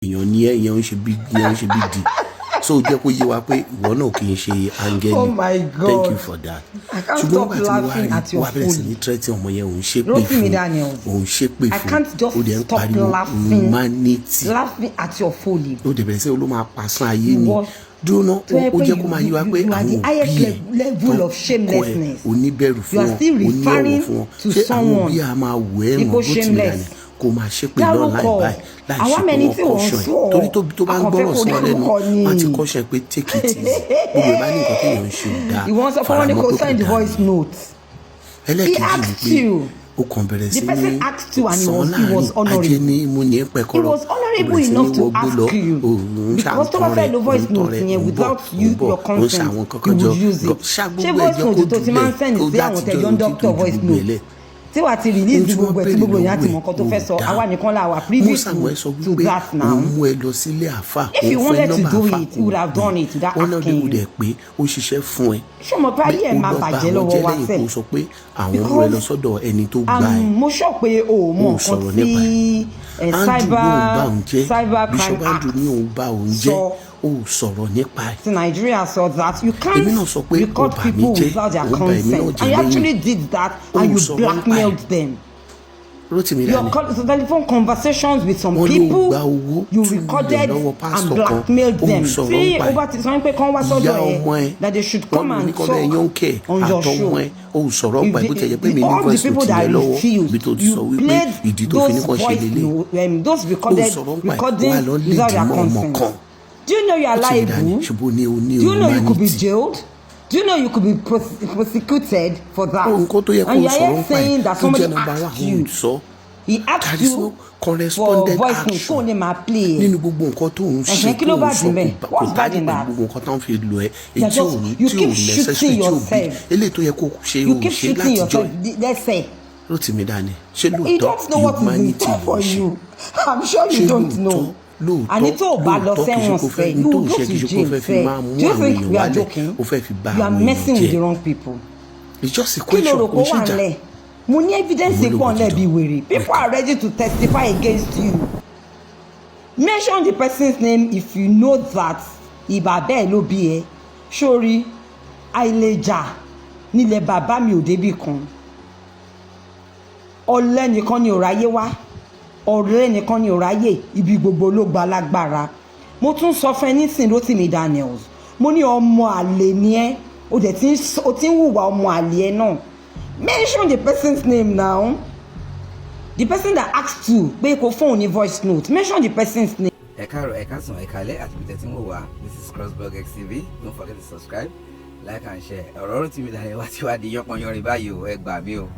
Èèyàn ní ẹ, ìyẹn ń ṣe big, ìyẹn ń ṣe big deal. So jẹ́ kó yé wa pé ìwọ náà kì í ṣe áńgẹ́lì. Oh my Thank you God. for that. I can't Ṣùgbọ́n stop nígbà tí mo wá laughing rí at your wá bẹ̀rẹ̀ sí ní folly. threat ọmọ yẹn, òun ṣépè Rotimi fún, Daniels. òun ṣépè I fún, can't just ó dẹ̀ ń stop pariwo laughing, humanity. laughing at your folly. Ó dẹ̀ bẹ̀rẹ̀ sí ló máa pasán ayé ni. Ìwọ Dúró ná, tó yẹ ó pé jẹ́ kó máa yé wa pé you are àwọn the òbí highest ẹ̀ level tó of kọ́ ẹ, shamelessness. oníbẹ̀rù You fún are wọn, still oní ọ̀wọ̀ referring fún wọn. to Ṣé àwọn someone òbí á máa wò ẹ́ ipò ràn, Rotimi shameless? Daniel, kó máa ṣépè lọ́nà láì Dárúkọ báyìí láì àwa ṣe pé mẹni wọ́n tí wọ́n ń caution ẹ̀? sọ. Torí tó bá ń Akànfẹ́ gbọ́rọ̀ kò sí ọ lẹ́nu, dárúkọ ni. wọ́n á ti caution ẹ pé take it easy. Gbogbo ìbá ní nǹkan téèyàn ń ṣe ò dáa, Ìwọ ń sọ pé wọ́n ní faramọ́ kó pé kò send dáa voice ni. note. He Ẹlẹ́ẹ̀kejì ni asked pé you. ó kàn bẹ̀rẹ̀ The sí person ní asked you and he sàn was he was láàrin ajé honourable. ní mú ní He pẹ̀kọ́rọ̀. was Ó honourable bẹ̀rẹ̀ sí ní enough to wọgbó lọ, ask you. òun Because tó bá ṣàǹtàn fẹ́ rẹ̀, lo voice òun tàn note rẹ̀, yẹn òun bọ̀, without òun you bọ̀, your òun consent, ṣàwọn you kankan jọ would use it. ṣá Ṣé gbogbo ẹ̀ voice jẹ́ note kó tó ti máa ń jùlẹ̀ send kó sí àwọn láti tẹjọ jọ ń ìdí tó doctor ju voice gbogbo ẹ̀ note lẹ̀? tí wàá ti Ohun release tí wọ́n gbogbo ẹ̀ tí béèrè gbogbo èèyàn á ti lọ́wọ́ mọ̀ ẹ̀ nǹkan tó fẹ́ ò sọ, àwa dáhùn. nìkan la wà privy Mo Samuel sọ to wípé that now. òun mú ẹ lọ sílé àáfà, If òun you fẹ́ wanted to nọ́mbà do àáfà, it, you would have òun done it without wọ́n náà asking lè you. dẹ̀ pé ó ṣiṣẹ́ fún ẹ, Ṣé o mọ̀ pé pé ayé ẹ̀ ó máa lọ bá bàjẹ́ àwọn lọ́wọ́ jẹ́ wa lẹ́yìn sẹ́? kó sọ pé àwọn mú ẹ lọ Because sọ́dọ̀ ẹni tó gbà ẹ́. mo sọ pé o ò mọ Ó nǹkan sọ̀rọ̀ tí nípa ẹ̀. Andrew ló ń bá cyber òun jẹ́, cyber Bishop crime Andrew act ní òun bá òun jẹ́, sọ ó sọ̀rọ̀ nípa ẹ̀. ti Nigeria sọ that you Èmi can't náà sọ pé ó record bà mí people jẹ́, without their ó bà èmi náà consent, jẹ́ and you lẹ́yìn. actually did that Ó and you sọ̀rọ̀ nípa ẹ̀. blackmailed them. Rotimi Your Daniel, telephone conversations with some wọ́n ló people, gba owó you 2 million recorded lọ́wọ́ and pásítọ̀ kan, blackmailed ó them. sọ̀rọ̀ Tí nípa o ẹ̀. bá ti sọ pé kán wá Ìyá sọ́dọ̀ ẹ, ọmọ ẹ, that they should wọ́n come ló ní and kọ́ bẹ́ẹ̀ talk yán kẹ̀ on your àtọmọ show. ẹ, ó sọ̀rọ̀ You nípa ẹ̀ bó tiẹ̀ jẹ́ pé mi ní all the voice people note that yẹn lọ́wọ́ refused, bí tó ti you sọ wípé played ìdí tó fi ní those kàn ṣe voice lélẹ̀. note, those Ó recorded sọ̀rọ̀ nípa ẹ̀, wà recordings lọ without léèdì their mọ́ ọmọ consent. kan. Do you know you are Rotimi Daniel, liable? ṣùgbọ́n ní o ní Do you know you could be humanity. jailed? Do you know you could be prosecuted for that? Nǹkan tó yẹ kó And you are sọ̀rọ̀ here nípa ẹ̀ saying that tó jẹ́ somebody number one, asked ó you. sọ. He asked There is you no for correspondent voice note action kó o lè máa play ẹ̀. nínú gbogbo nǹkan tó ń ṣe Ẹ̀hẹ́n, kí tó ló ń bá sọ dì mẹ́? kò What's bad tálí in pẹ̀lú that? gbogbo nǹkan tó ń fi lò ẹ́, You èyí are tí ò just ní you tí ò keep necessary, shooting tí ò bí yourself. eléyìí tó yẹ kó ṣe You ò keep ṣe shooting látijọ́ yourself ẹ̀. lẹ́sẹ̀. Rotimi Daniel, ṣé You lóòótọ́ don't know what is in humanity store ló for ń ṣe? you. I'm sure Ṣé you don't lóòótọ́ know. lóòótọ́ Àní tó o bá lọ lóòótọ́ kì í ṣe sẹ́wọ̀n kó fẹ́ sẹ́, ní you tó will ń go ṣe to kì í ṣe kó jail fẹ́ fi sẹ́. máa mú Do you àwọn think èèyàn we are wálẹ̀, joking? ó fẹ́ fi bà You are àwọn èèyàn messing with the jẹ́? wrong people. It's just a Kí ló question, rò kò pé ó ń wà ṣèjà. ńlẹ̀? Mo ní evidence Mo pọ̀ lóògùn ńlẹ̀ dídán. bíi wèrè. People are ready to testify against you. Mention the person's name if you know that ìbà bẹ́ẹ̀ ló bí ẹ. Sórí àìlèjà nílẹ̀ bàbá mi ò débì kan. Ọ̀lẹ nìkan ni ò ráyé wá. Ọ̀rẹ́ nìkan ni ò ráyè. Ibi gbogbo ló gba lágbára. Mo tún sọ fún ẹ nísìn, Rotimi Daniels. Mo ní ọmọ àlè ni ẹ́. O dẹ̀ ti ń o ti ń hùwà ọmọ àlè ẹ náà. Mention the person's name now. The person that asked you pé kó fóun ní voice note. Mention the person's name. Ẹ káàárọ̀, ẹ káàsán, ẹ káalẹ́ àti ibi tẹ́tí ń wò wá. This is Crossblog XTV. Don't forget to subscribe, like and share. Ọ̀rọ̀ Rotimi Daniel wá ti wá di yánpọnyánrin báyìí o. Ẹ gbà mí o,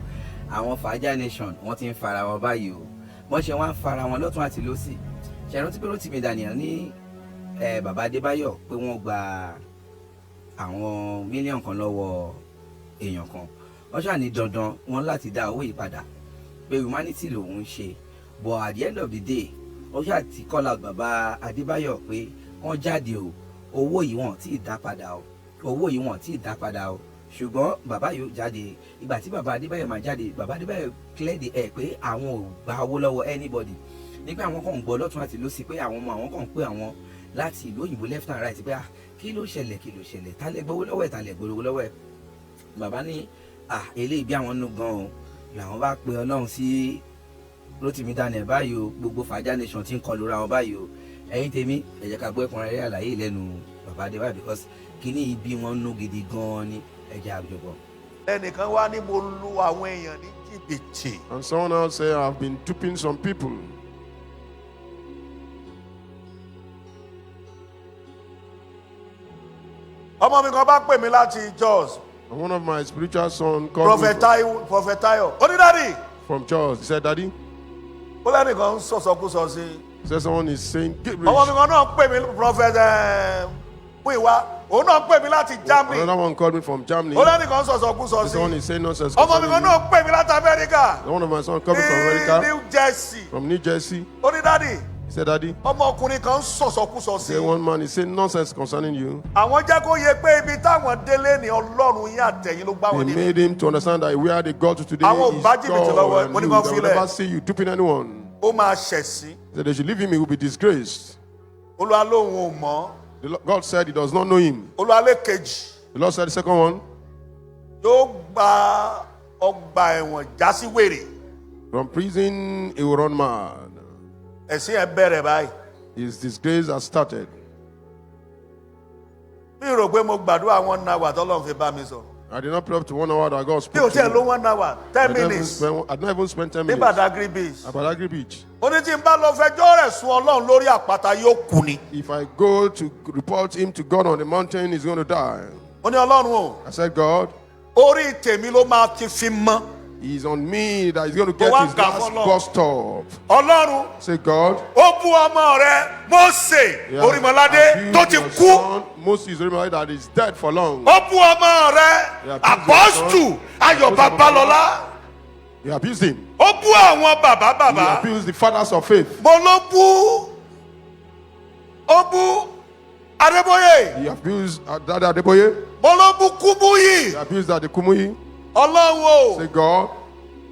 àwọn Fàájà Nation wọ́n ti ń fara wọn báyìí o. Wọ́n ṣe wọ́n ń fara wọn lọ́tún àti lọ́sì. Ṣe rántí pé Rotimi Daniel ní ẹ bàbá Adébáyọ̀ pé wọ́n gba àwọn mílíọ̀nù kan lọ́wọ́ èèyàn kan, wọ́n ṣáà ní dandan wọ́n láti dá owó yìí padà, pé humanity lòun ń ṣe. But at the end of the day, ó ṣáà ti call out bàbá Adébáyọ̀ pé wọ́n jáde o, owó yìí wọ́n tí ì dá padà o, owó yìí wọ́n tí ì dá padà o. Ṣùgbọ́n bàbá yóò jáde. Ìgbà tí bàbá Adébáyọ̀ máa jáde, bàbá Adébáyọ̀ clear the air pé àwọn ò gba owó lọ́wọ́ anybody, nígbà àwọn kan ń gbọ́ lọ́tún àti lọ́sì pé àwọn ọmọ àwọn kan ń pè àwọn láti ìlú òyìnbó left and right pé, ah, kí ló ṣẹlẹ̀, kí ló ṣẹlẹ̀, ta lẹ gbowó lọ́wọ́ ẹ̀, ta lẹ gbowó lọ́wọ́ ẹ̀? Bàbá ní, ah, eléyìí bí àwọn nù gan o, làwọn bá pe Ọlọ́run sí Rotimi Daniel báyìí o. Gbogbo Fàájà Nation ti ń kọlu ra wọn báyìí o. Ẹ̀yin tèmi, ẹ jẹ́ ká gbọ́ ẹ̀kúnrẹ́rẹ́ àlàyé lẹ́nu bàbá Adébáyọ̀, because kíní ibi wọn nú gidi gan-an ni. Ẹ jẹ́ àjọpọ̀. Ẹnìkan wá ní mo lu àwọn èèyàn ní jìbìtì. And someone else said, "I've been duping some people." Ọmọ mi kan bá pè mí láti Jos. And one of my spiritual son called me Prophet Taiwo, Prophet Tayo, ó ní, "Daddy." from church. He said, "Daddy," Ó lẹ́nìkan ń sọ̀sọ̀kúsọ sí i. he said, "Someone is saying gibberish." Ọmọ mi kan náà pè mí, Prophet Múyìwá, òun náà pè mí láti Germany. Another one called me from Germany. Ó lẹ́nìkan ń sọ̀sọ̀kúsọ sí Someone i. is saying nonsense Ọmọ mi concerning kan me. náà pè mí láti Amẹ́ríkà, One of my son called me from ní America, New Jersey. from New Jersey. Ó ní, "Daddy," He said, "Daddy," ọmọkùnrin kan ń sọ̀sọ̀kúsọ sí say i. one man is saying nonsense concerning you. Àwọn jẹ́ kó yẹ pé ibi táwọn délé ni Ọlọ́run yín àtẹ̀yìn ló gbá wọn They níbi. made him to understand that where they got to today Àwọn ò is bá jìbìtì God lọ́wọ́ ẹ̀, and mo ní you. kàn They will filẹ̀. never see you duping anyone. Ó máa ṣẹ̀sín. He said they should leave him, he will be disgraced. Olúwa lóun ò mọ̀. God said he does not know him. Olúwa lẹ́kejì The Lord said the second one, yóò gba ọgbà ẹ̀wọ̀n já sí wèrè. from prison he will run mad. Ẹ̀sìn ẹ̀ bẹ̀rẹ̀ báyìí. His disgrace has started. Mi rò pé mo gbàdúrà 1 hour tọ́lọ́run fi bá mi sọ̀rọ̀. I did not pray up to 1 hour that God Bí spoke o to tiẹ̀ me. ló 1 hour, 10 I did not even minutes I did not even spend 10 ní minutes. Badagry Beach. At Badagry Beach. Ó ní tí n bá lọ fẹjọ́ rẹ̀ sun Ọlọ́run lórí àpáta yóò kú ni. If I go to report him to God on the mountain, he's going to die. Ó ní Ọlọ́run o, I said, God, orí tèmi ló máa ti fi mọ́. he's on me that he's going to get wá his kà last fọ́lọ́run. bus stop. Ọlọ́run Say, God, ó bú ọmọ rẹ Mósè he has Orímọládé abused tó ti your kú. son, Moses Orimolade, that is dead for long. Ó bú ọmọ rẹ He abused your Apọ́stù son. Ayọ̀ Babalọ́lá. He abused him. Ó bú àwọn bàbá He bàbá. abused the fathers of faith. Mo ló bú, ó bú Adébóyè. He abused Dada Adeboye. Mo ló bú Kúmúyì. He abused Daddy Kumuyi. Ọlọ́run o, Say, God,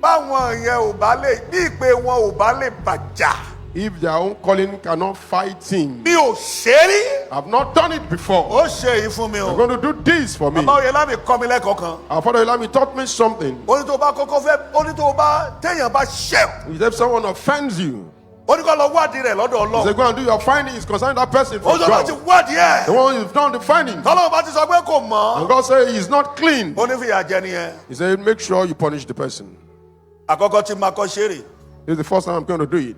báwọn yẹn ò bá lè bí ìpè wọn ò bá lè bàjá. if their own calling cannot fight him, Mi ò ṣe é rí. I've not done it before. Ó ṣe èyí fún mi o. You're going to do this for me. Bàbá Oyèlámì kọ́ mi lẹ́kọ̀ọ́ kan. Our father Elami taught me something. Ó ní tó bá kọ́kọ́ fẹ́, ó ní tó bá téèyàn bá ṣẹ̀. If someone offends you, Ó ní kó lọ wádìí rẹ̀ lọ́dọ̀ you say, Ọlọ́run. go and do your findings concerning that person Ó from tó bá ti God. wádìí ẹ̀. The one you've done the findings. Tọ́lọ́run bá ti sọ pé kò mọ̀. And God said he's not clean. Ó ní fìyà jẹ nìyẹn. He said, make sure you punish the person. Àkọ́kọ́ tí máa kọ́ ṣeré. This is the first time I'm going to do it.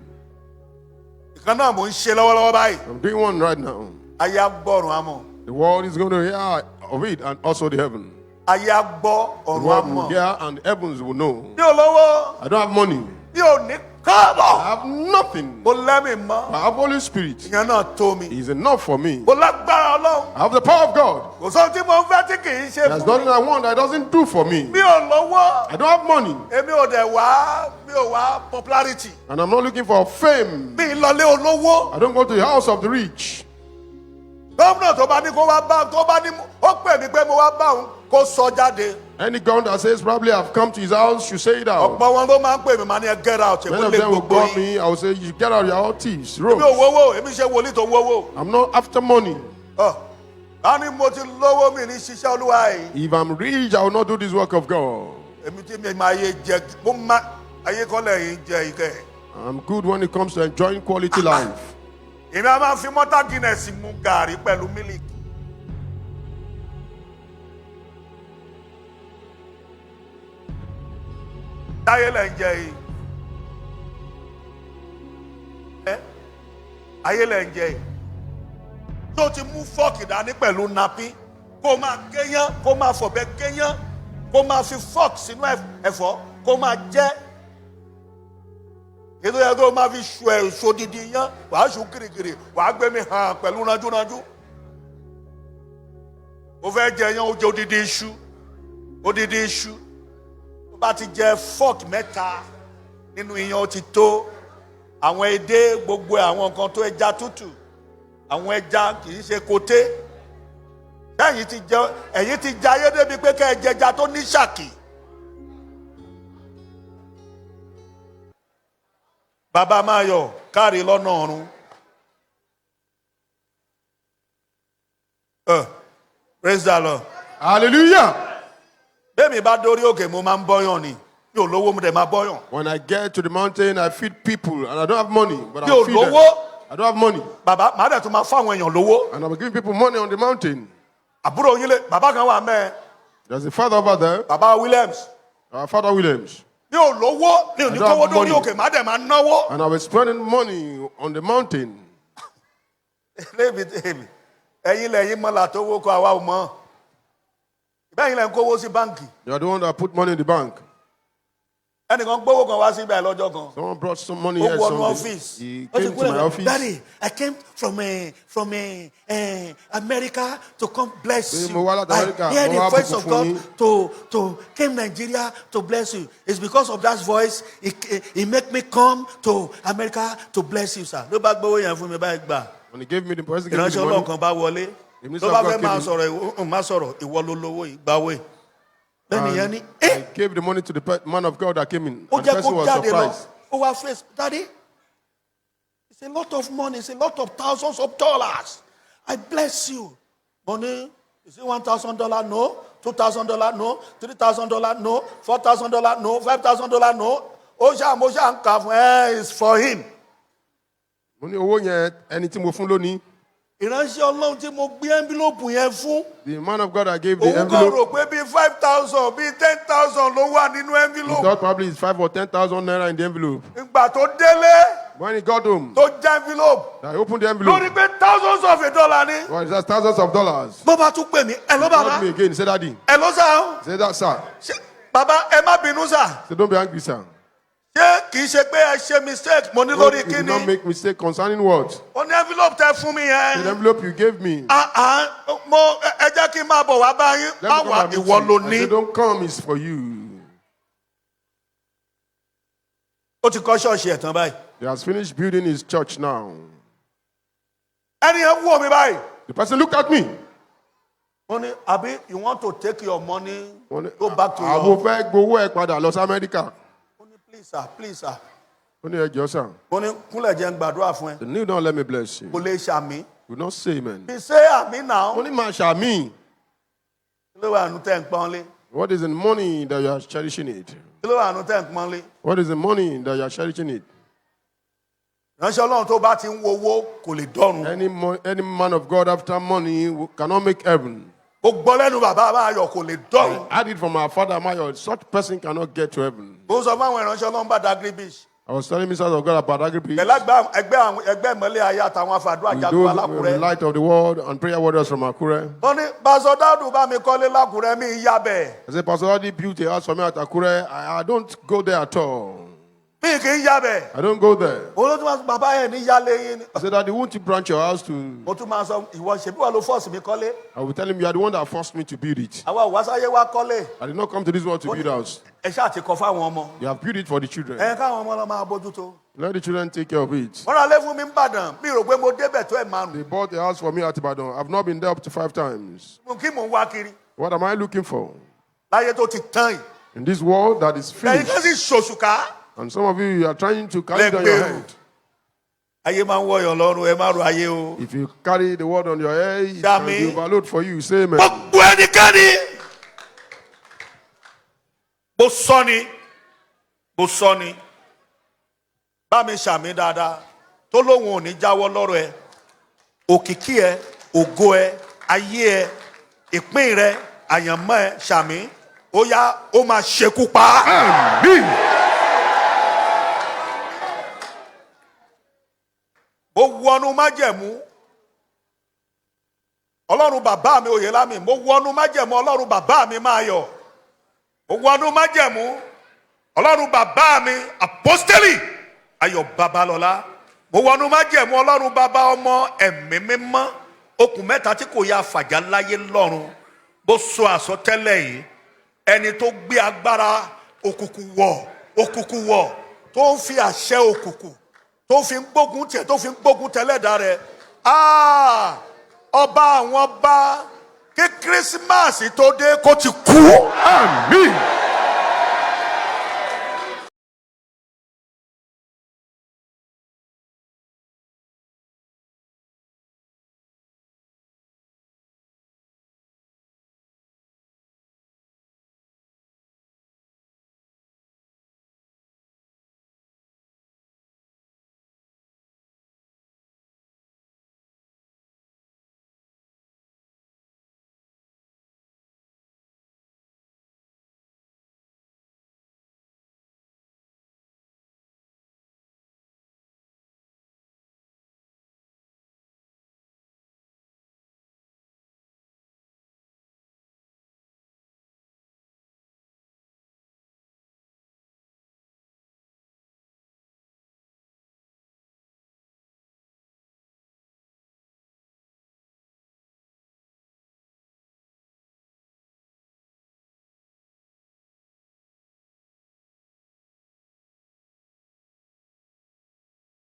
Ìkan náà mò ń ṣe lọ́wọ́lọ́wọ́ báyìí. I'm doing one right now. Ayé á gbọ́ ọ̀run á mọ̀. The world is going to hear of it and also the heaven. Ayé á gbọ́ The ọ̀run á world will mọ̀. hear and the heavens will know. Mi ò lówó, I don't have money. mi ò ní kọ́bọ̀. I have nothing. Mo lẹ́mìí mọ́. I have Holy Spirit. Ìyẹn náà tó mi. He's enough for me. Mo lágbára Ọlọ́run. I have the power of God. Kò sóhun tí mo ń fẹ́ tí kì í ṣe There's fún mi. nothing I want that he doesn't do for me. Mi ò lówó. I don't have money. Èmi ò dẹ̀ wá, mi ò wá popularity. And I'm not looking for fame. Mi ì lọlé olówó. I don't go to the house of the rich. Gómìnà tó bá ní kó wá bá tó bá ní ó pè mí pé mo wá bá òun kó sọ jáde. Any gun that says probably I've come to his house should say it out. Ọ̀pọ̀ wọn ló máa ń pè mí máa ní ẹ get out Many èmi of lè them will gbogbo call yín. me. I will say, you get out, you're all thieves. Mi ò Rogues. wówó, èmi ṣe wòlíì tó ń wówó. I'm not after money. Ọ̀, á ní mo ti lówó mi ní ṣiṣẹ́ olúwa yìí. If I'm rich, I will not do this work of God. Èmi tí mi máa yé jẹ, mo máa ayé kọ́lẹ̀ yìí jẹ ìkẹ́. I'm good when it comes to enjoying quality life. Èmi á máa fi mọ́tà Guinness mu gàrí pẹ̀lú mílíkì. Táyé lẹ̀ ń jẹ yìí. Ẹ́ ayé lẹ̀ ń jẹ yìí. Tó ti mú fọ́ọ̀kì dání pẹ̀lú napí, kó máa kéyán, kó máa fọ̀bẹ kéyán, kó máa fi fọ́ọ̀kì sínú ẹ̀fọ́, kó máa jẹ́ ètò yẹ kó máa fi ṣu ẹ̀ ṣodidi yán, wàá ṣu kirikiri, wàá gbé mi hàn pẹ̀lú ranjúranjú. O fẹ́ jẹ yán, o jẹ odidi iṣu, odidi iṣu. Tó bá ti jẹ fọ́ọ̀kì mẹ́ta nínú iyán ó ti tó. Àwọn edé gbogbo àwọn nǹkan tó ẹja tútù, àwọn ẹja kì í ṣe koté. Ẹ̀yin ti jẹ ẹ̀yin ti jẹ ayé débi pé kẹ́ ẹ jẹja tó ní ṣàkì. Bàbá Máyọ̀ káre lọ́nà ọ̀run. Praise the Lord. Hallelujah. Bẹ́ẹ̀mi bá dórí òkè mo máa ń bọ́yàn ni. Mi ò lówó mo dẹ̀ máa bọ́yàn. When I get to the mountain, I feed people, and I don't have money, but Mi ò I feed them. lówó. I don't have money, Bàbá màá dẹ̀ tún máa fáwọn èèyàn lówó. and I'm giving people money on the mountain. Àbúrò yín lè bàbá kan wà mẹ́ẹ̀. There's a father over there, Bàbá Williams. our father Williams, Mi ò lówó mi ò ní I don't have kówó dórí money. òkè màá dẹ̀ máa náwó. and I was spending money on the mountain. Lébi tèmi, ẹ̀yin lẹ̀yin mọ́là tó wó kọ àwa ò mọ̀. Bẹ́ẹ̀ni lẹ̀ ń kówó sí báǹkì. You are the one that put money in the bank. Ẹnìkan gbówó kan wá síbẹ̀ lọ́jọ́ kan. Someone brought some money Ó here wọnú Sunday. ọ́fíìsì. He Ó ti came to kúrẹ̀ my lọ, office. Daddy, I came from America to come bless Pé you. mo wá láti I America, hear mo the wá voice bùkún of fún God yín. to came Nigeria to bless you. It's because of that voice it make me come to America to bless you, sir. Ló bá gbówó yẹn fún mi báyìí gbà. When he gave me the person gave me Ìránṣẹ́ the Ọlọ́run money. kan bá wọlé. The minister Tó bá of God fẹ́ máa came in. sọ̀rọ̀ má sọ̀rọ̀ ìwọ ló lówó yìí gbàwé. Bẹ́ẹ̀ni yẹn ní. I gave the money to the man of God that came in. Ó And the jẹ́ person kó was jáde lọ. surprised. Ó wá face daddy. It's a lot of money. It's a lot of thousands of dollars. I bless you. Money, is it $1,000? No. $2,000? No. $3,000? No. $4,000? No. $5,000? No. Ó ṣáà mo ṣáà ń kà fún ẹ, it's for him. Mo ní owó yẹn, ẹni tí mo fún lónìí. Ìránṣẹ́ Ọlọ́run tí mo gbé envelope yẹn fún, The man of God I gave the òun kàn envelope, rò pé bíi 5,000, bíi 10,000 ló wà nínú he envelope. thought probably it's 5 or 10,000 naira in the envelope. Ìgbà tó délé, When he got home, tó já envelope, I opened the envelope. lórí pé thousands of a dollar ni. Well, that's thousands of dollars. Bó bá tún pè mí, ẹ ló He bàbá, called me again. He said, "Daddy." ẹ ló sá o. He said that, "Sir." Ṣé bàbá, ẹ má bínú sà. He said, "Don't be angry, sir." Ṣé kì í ṣe pé ẹ ṣe mistake? Mo ní lórí You did not kíni? make mistake concerning what? Ó ní envelope tẹ fún mi The yẹn. envelope you gave me. Ah ah, mo ẹ jẹ́ kí n máa bọ̀ wá bá yín. Let Má me come wá, and meet ìwọ you. ló I ní. said, "Don't come, it's for you." Ó ti kọ́ ṣọ́ọ̀ṣì ẹ̀ tán báyìí. He has finished building his church now. Ẹni yẹn wò mí báyìí. The person looked at me. Ó ní, "Àbí you want to take your money Wọ́n ní, go back to "Àbò your." fẹ́ gbowó ẹ̀ padà lọ sí Amẹ́ríkà?" Ó ní, "Please sir, please sir." Ó ní, "Ẹ jọ̀ọ́ sir." Mo ní, "Kúnlẹ̀, jẹ́ n gbàdúrà fún ẹ." The kneel down, let me bless you. Kò lè ṣàmín. Will not say amen. Bí ṣé àmín náà. Ó ní, "Máa ṣàmín." Kí ló wà nù tẹ́ ń pọ́n lé? What is the money that you are cherishing it? Kí ló wà nù tẹ́ ń pọ́n lé? What is the money that you are cherishing it? Ránṣẹ́ Ọlọ́run tó bá ti ń wo owó kò lè dọ́run. Any man of God after money cannot make heaven. Ó gbọ́ lẹ́nu bàbá Báyọ̀, kò lè dọ́run. I had it from our father Mayo. Such person cannot get to heaven. Mo ń sọ fún àwọn ìránṣẹ́ Ọlọ́run Badagry Beach. I was telling ministers of God about Badagry Beach. Pẹ̀lú ẹgbẹ́ àwọn ẹgbẹ́ ìmọ̀lẹ́ ayé àtàwọn afàdúrà With jagun those with alákùrẹ́. the light of the world and prayer warriors from Akure. Wọ́n ní Pastor Dáúdù bá mi kọ́lé lákùrẹ́, mi ń yabẹ̀. I said, "Pastor Adi built a house for me at Akure. I don't go there at all. Mi kì í yabẹ̀. I don't go there." Olótú máa sọ, "Bàbá, ẹ̀ ní yálé yín ni." I said, "Daddy, won't you branch your house to?" Mo tún máa sọ, "Ìwọ ṣèbí wà ló force mi kọ́lé." I will tell him, "You are the one that forced me to build it. Àwa ò wá sáyé wá kọ́lé. I did not come to this world to build house." Ẹ ṣáà ti kọ fáwọn ọmọ. You have built it for the children. Ẹ káwọn ọmọ lọ máa bójútó. Let the children take care of it. Wọ́n ra lé fún mi n'Ìbàdàn. Mi rò pé mo débẹ̀ tó ẹ̀ márùn. They bought a house for me at Ibadan. I've not been there up to five times. Mo kí mò ń wá kiri What am I looking for? láyé tó ti tán yìí. In this world that is Ẹ̀yin finished. kan sì ṣòṣùká. And some of you, you are trying to carry it on your Lẹ́gbẹ̀rún. head. Ayé máa ń wọ̀yàn lọ́rùn, ẹ má ro ayé o. If you carry the world on your head, it can Ṣàmín. be overload for you. Say amen. Gbogbo ẹnikẹ́ni. Mo sọ ni, mo sọ ni. Bá mi ṣàmín dáadáa. Tó lóun ò ní jáwọ́ lọ́rọ̀ ẹ. Òkìkí ẹ, ògo ẹ, ayé ẹ, ìpín rẹ, àyànmọ́ ẹ, ṣàmín. Ó yá, ó máa ṣekú pa á. Amen. Mo wọnú májẹ̀mú Ọlọ́run bàbá mi Oyèlámì. Mo wọnú májẹ̀mú Ọlọ́run bàbá mi Máyọ̀. Mo wọnú májẹ̀mú Ọlọ́run bàbá mi Àpọ́stélì Ayọ̀ Babalọ́lá. Mo wọnú májẹ̀mú Ọlọ́run bàbá, ọmọ, ẹ̀mí mímọ́, okùn mẹ́ta tí kò yá fàjà láyé lọ́run. Bó sọ àsọtẹ́lẹ̀ yìí, ẹni tó gbé agbára òkùnkùn wọ̀, òkùnkùn wọ̀, tó ń fi àṣẹ òkùnkùn tó fi ń gbógun tiẹ̀, tó fi ń gbógun tẹlẹ́dàá rẹ̀. Ah, ọba àwọn ọba, kí Kírísímàsì tó dé, kó ti kú. Amen.